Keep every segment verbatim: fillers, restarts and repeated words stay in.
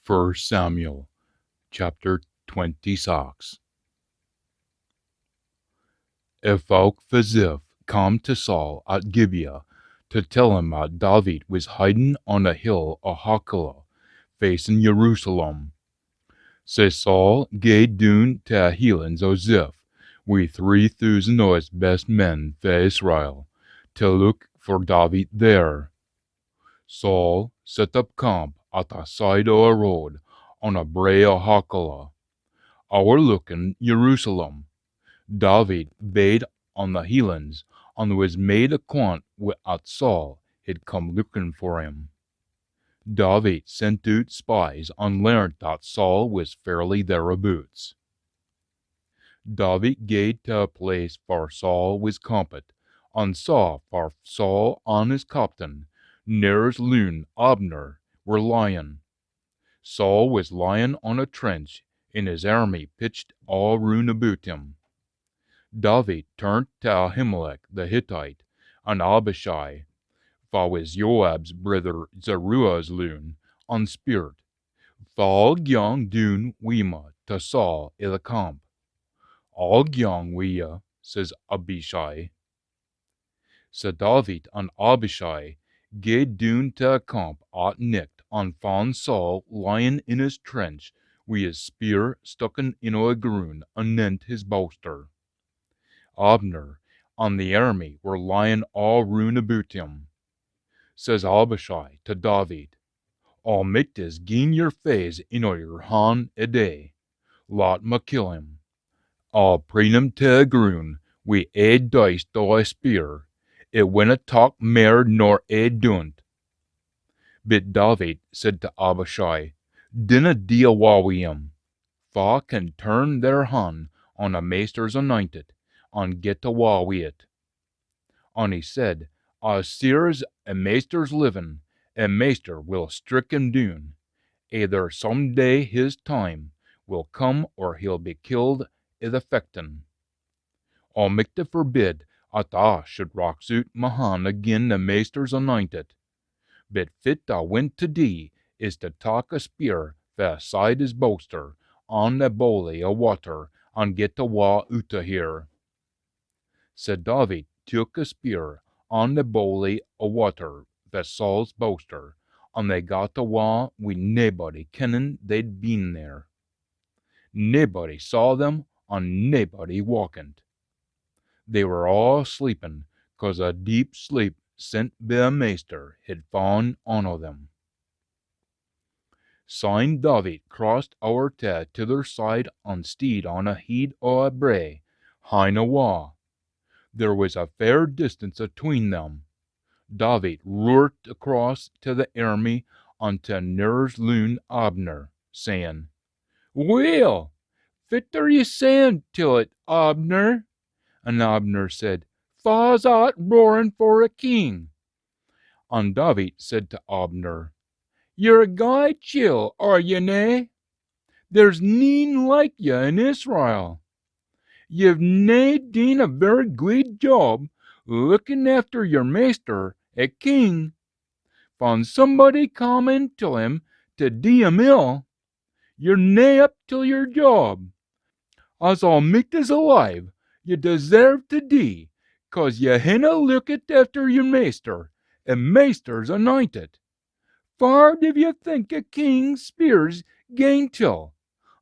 First Samuel chapter twenty-six. E fowk fae Ziph cam tae Saul at Gibeah tae tell him at David wis hidin on e hill o Hachilah, facin Jerusalem. Sae Saul gaed doon tae e heilans o Ziph wi three thoosand o his best men fae Israel tae look for David there. Saul set up camp at e side o e road on e brae o Hachilah, owerlookin Jerusalem. David bade on e heilans, an wis made acquant wi at Saul hid come lookin for him. David sent oot spies an learnt that Saul wis fairly thereaboots. David gaed tae e place far Saul wis campit, an saw far Saul an his captain, Ner's loon Abner, were lyin. Saul wis lyin on a trench, an his airmy pitched aa roon aboot him. David turnt tae Ahimelech the Hittite, an Abishai, fa wis Joab's brither Zeruiah's loon, an speirt, "Fa'll gyang doon wi ma tae Saul i the camp?" "A'll gyang wi ye," says Abishai. Sae David an Abishai gaed doon tae e camp at nicht, an fan Saul lyin in his trench, wi his spear stucken intae e grun anent his bowster. Abner an the airmy were lyin aa roon aboot him. Says Abishai tae David, "Almichty's gien yer faes intae yer han e day. Lat ma kill him. A'll preen him tae e grun wi ae dist o e spear. It winna tak mair nor ae doont." Bit David said tae Abishai, "Dinna dee awa wi him. Fa can turn their han on e Maister's anintit, an get awa wi it?" An he said, "As seer's e Maister's livin, e Maister will strick him doon. Aither some day his time will come or he'll be killed i the fechtin. Almichty forbid at A should rax oot ma han agin e Maister's anintit. Bit fit A wint tae dee is tae tak e spear fae aside his bowster an e bowlie o watter an get awa oot o here." Sae David took e spear an e bowlie o watter fae Saul's bowster, an they got awa wi naebody kennin they'd been there. Naebody saw them, an naebody waukent. They were aa sleepin, cause e deep sleep sent bi e Maister hid fa'en on o them. Syne David crossed ower tae e tither side an steed on e heid o e brae, hine awa. There wis a fair distance atween them. David roart across tae e airmy an tae Ner's loon Abner, sayin, "Weel, fit are ye sayin till't, Abner?" An Abner said, "Fa's at roarin for e king?" An David said tae Abner, "Ye're a gey chiel, are ye nae? There's neen like ye in Israel. Ye've nae deen a verra gweed job lookin efter yer maister, e king. Fan somebody come in till him tae dee him ill, ye're nae up till yer job. As Almichty's alive, ye deserve tae dee, cause ye hinna lookit efter yer maister, e Maister's anintit. Far div ye think e king's spear's gaen till?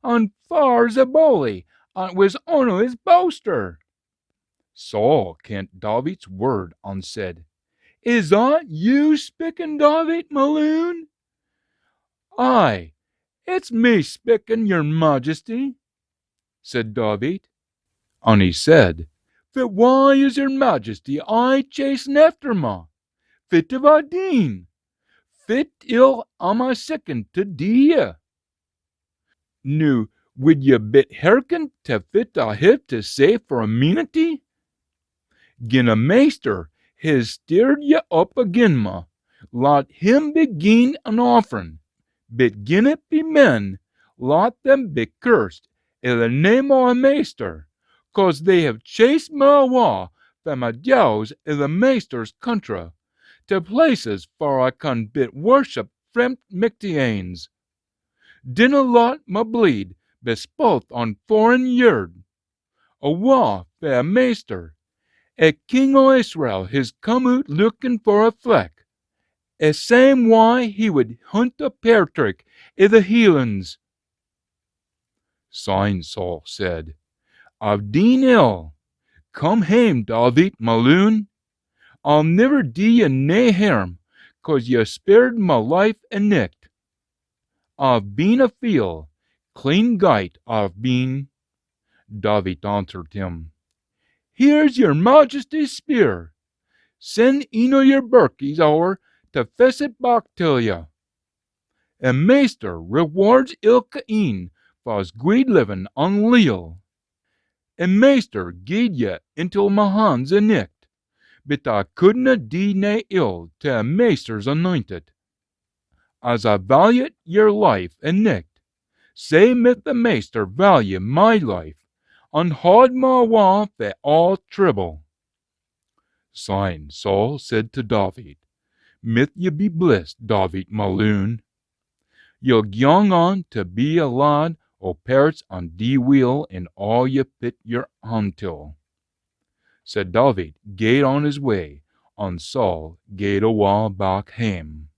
An far's e bowlie at wis on his bowster?" Saul kent David's word an said, "Is that you spikkin, David, ma loon?" "Ay, it's me spikkin, yer majesty," said David. An he said, "Fit wye is yer majesty aye chasin efter ma? Fit hiv I deen? Fit ill am I seekin tae dee ye? Noo, wid ye bit hearken tae fit I hiv tae say for a meenity? Gin e Maister his stirred ye up agin ma, lat him be gien an offerin, bit gin it be men, lat them be cursed i the name o e Maister, cause they hiv chased ma awa fae ma dews i the Maister's country, tae places far I can bit worship fremd michty anes. Dinna lat ma bleed be spult on foreign yird. Awa fae a Maister. A king o Israel his come oot lookin for a fleck, a same wye he wid hunt a pairtrick i the Hielands." Syne Saul said, "I've deen ill. Come hame, Davit, ma loon. I'll niver dee ye nae hairm, cause ye spared ma life a nicht. I've been a feel, clean gyte I've been." Davit answered him, "Here's yer Majesty's spear. Send een o yer birkies ower to fess it back till ye. A Maister rewards ilka een fa's gweed livin an leal. A Maister gied ye intil ma hands a nicht, but I couldna dee nae ill to a Maister's anointed. As I valued yer life a nicht, sae mith the Maister value my life, an haud ma awa fae aa tribble." Syne Saul said to Davit, "Mith ye be blessed, Davit, ma loon. Ye'll gyang on to be a lad o pairts an dee weel in aa ye pit yer han till." Sae Davit gaed on his way, an Saul gaed awa back hame.